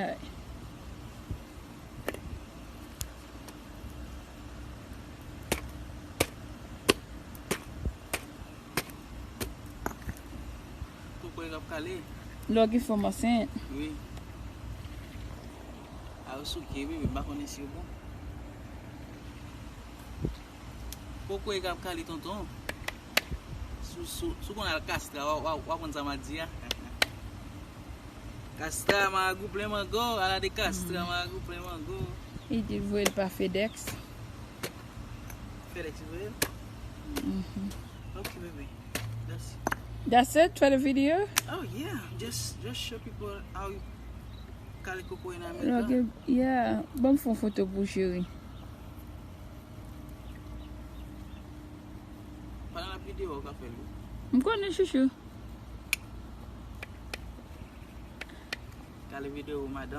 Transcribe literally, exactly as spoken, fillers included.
Ay. Kokoye k ap kale. Lè w gen fanm ansent. Wi. A yo souke, wi, m pa konnen si yo bon. Kokoye k ap kale, tonton. Si w konn al Kastra, w a konn sa m a di a. Kastra, maragou plen mango, ala de Kastra, maragou plen mango. Li di l voye l pa FedEx. FedEx voye l? Mhm. Ok, bebe. That's it. That's it for the video? Oh, yeah. Just, just show people how you kale kokoye nan America. Ok, yeah. Ban m fè yon foto pou cheri. Pandan l ap videyo, w ka fè l wi. M konnen, chouchou. Kale videyo, madanm.